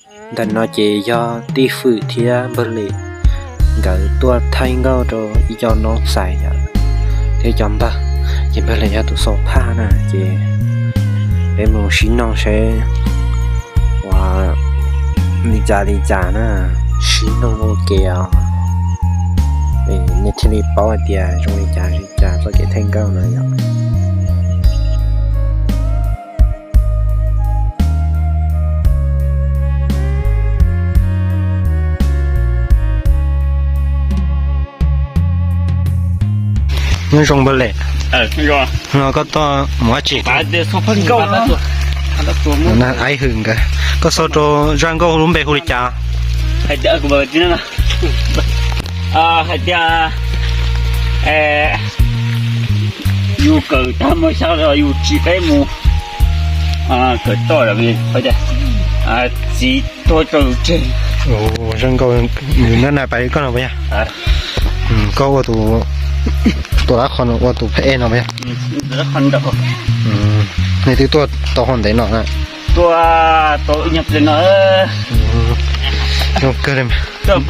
Ntawm no ces yog Tij Hwm thiab Npawg Lem nkawd tuaj thaij nkauj rau ib co noob xais yom, thiab cov npawg, ces Npawg Lem yog tus xaus phaj na, ces peb mus sib noog seb ua li cas li cas na, sib noog ua ke os, nej thiaj li paub hais tias zoo li cas li cas txoj kev thaij nkauj no yom. Nyob zoo Npawg Lem. No koj tuaj mus dab tsi? Aiv Hwm nkawd, koj xaus rau zaj nkauj lub npe hu li cas? Hais tias yus kawm tag mos xya los yus tsis peb mus kawm toj, txiv tuag rau yus tseg. Zaj nkauj nws na na pais koj no puas yog? Koj ua tus, tus lab qhov no ua tus phab ej no puas yog? Nej twb tuaj tau hov ntev no na? Tuaj tau ib nyuag pliag no. Zoo kawg li. Twb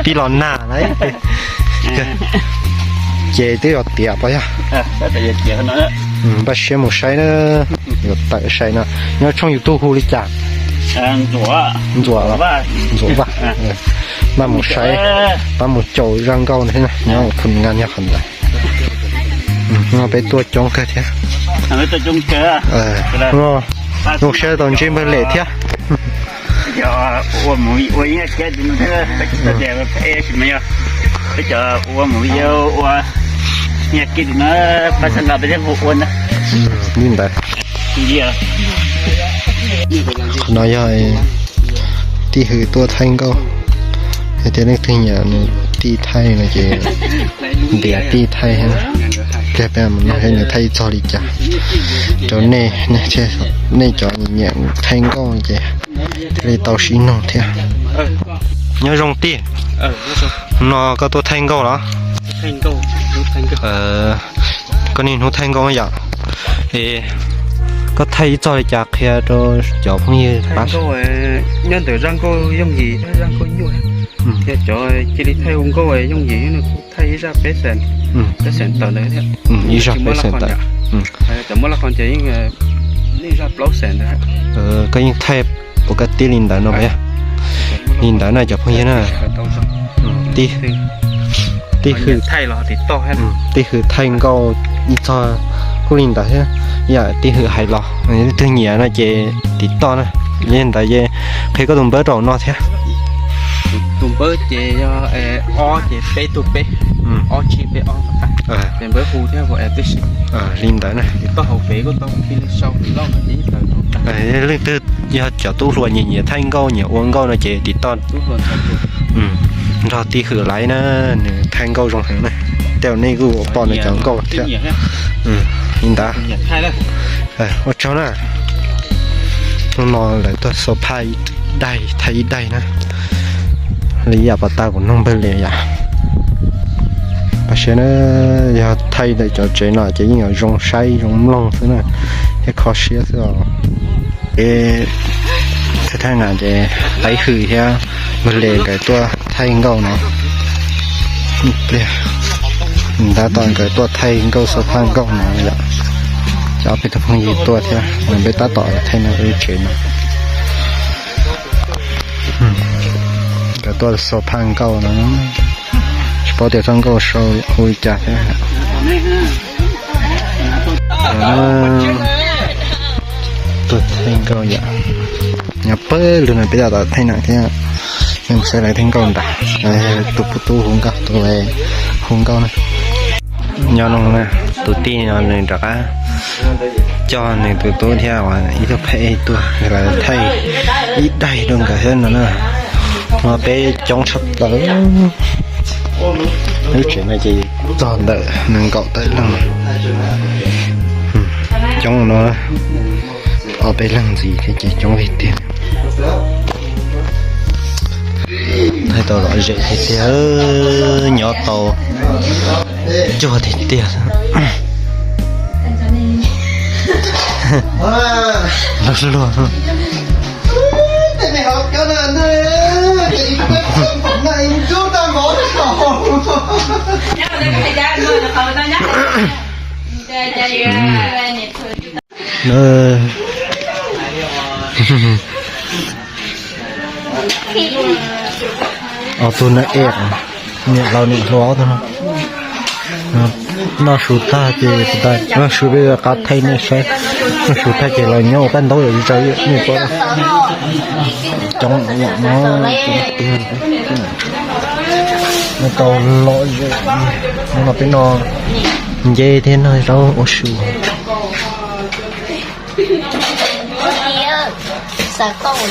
tib los nag lauj. Ces twb yog tiam puas yog? Npaj siab mus saib na, yuav tawm saib no. Nyob tshooj YouTube hu li cas? Ntxuam, Ntxuam Vaj. Npaj mus saib, pab mus caum zaj nkauj thiab na, nyob Phoo Nga nyob qhov ntawd. No peb tuaj coob kawg thiab. Zoo siab tau ntsib Npawg Lem thiab. Li ntawd. Qhov no yog Tij Hwm tuaj thaij nkauj, yog tias leej twg nyiam nws tij thaij no ces ntiav tij thaij thiab. Pliag peb mus nug seb nws thaij txog li cas rau nej, nej cov nyiam thaij nkauj ces thiaj li tau sib nug thiab. Nyob zoo tij. No koj tuaj thaij nkauj los? Koj niaj hnub thaij nkauj yom? Es koj thaij ib txog li cas qhia rau cov phooj ywg pab. Nyob ntawm zaj nkauj yooj yim thiab zaj nkauj nyuaj, thiab cov cia li thaij ua nkauj yooj yim no kuv thaij ib zaj peb xees, peb xees tawm ntawd thiab. Ib zaj peb xees tawm. Cov muaj laj qhov ces yeej, yeej zaj plaub xees ntawd. Koj yeej thaij ua koj tib li ntawd no puas yog? Li ntawd na cov phooj ywg na. Tij Hwm, Tij Hwm thaij nkauj ib txog kuj li ntawd thiab. Yam Tij Hwm hais los, leej twg nyiam no ces tiv toj na. Li ntawd ces qhia koj tus npawb rau no thiab. Tus npawb ces yog ob ces peb tug peb, ob tsib peb ob. Ces npawb hu thiab hu tib si. Li ntawd na. Tiv toj hauv pem kuj tau, leej twg yog cov tub hluas nyiam nyiam thaij nkauj nyiam ua nkauj no ces tiv toj nrog Tij Hwm laiv na, nws thaij nkauj zoo heev na. Tej zaum nej kuj pom nws cov nkauj thiab. Li ntawd. Ua tsaug na. Hnub no lawv tuaj xo phaj ib daig thaij ib daig na. Li yam pom tag kuv noog npawg li yam. Pab siab na, yog thaij ntawm cov tsev no ces yeej yuav zoo saib zoo mloog xwb na, thiab kho siab xwb os. Thaij na ces Tij Hwm thiab npawg li nkawd tuaj thaij nkauj no. Ib pliag tab tom nkawd tuaj thaij nkauj xo phaj nkauj no yom. Cov peb tug phooj ywg tuaj thiab, peb tab tom thaij no lub tsev no. Nkawd tuaj xo phaj nkauj no, tsis paub tias txoj nkauj sau hu li cas thiab. Tuaj thaij nkauj yom. Nyob pawg lug no peb tab tom thaij na thiab. Mus saib lawv thaij nkauj ntag. Tus pub tub hu nkauj, tus hu nkauj na. Nyob no na, tus tij no nws rov qab coj nws tus tub thiab ib tug phab ej tuaj, lawv thaij ib daig rau nkawd thiab no na. No peb coob tshaj plaws. Lub tsev no ces txog ntawm nees nkaum tawm leej. Coob no, ob peb leeg ntxiv thiab ces coob tiag tiag. Thaij tau lom zem tiag tiag, nyob tau cuag tiag tiag. Luag luag. Ob tug na es, niam laus niam hluas ob tug no. Noj su tag ces, noj su peb qab thaij nej saib. Noj su tag ces los nyob ua paj ntaub zom zaws nej pom. Coob no, no tau lom zem. No peb no nce thiab no rau ua su. Xav tau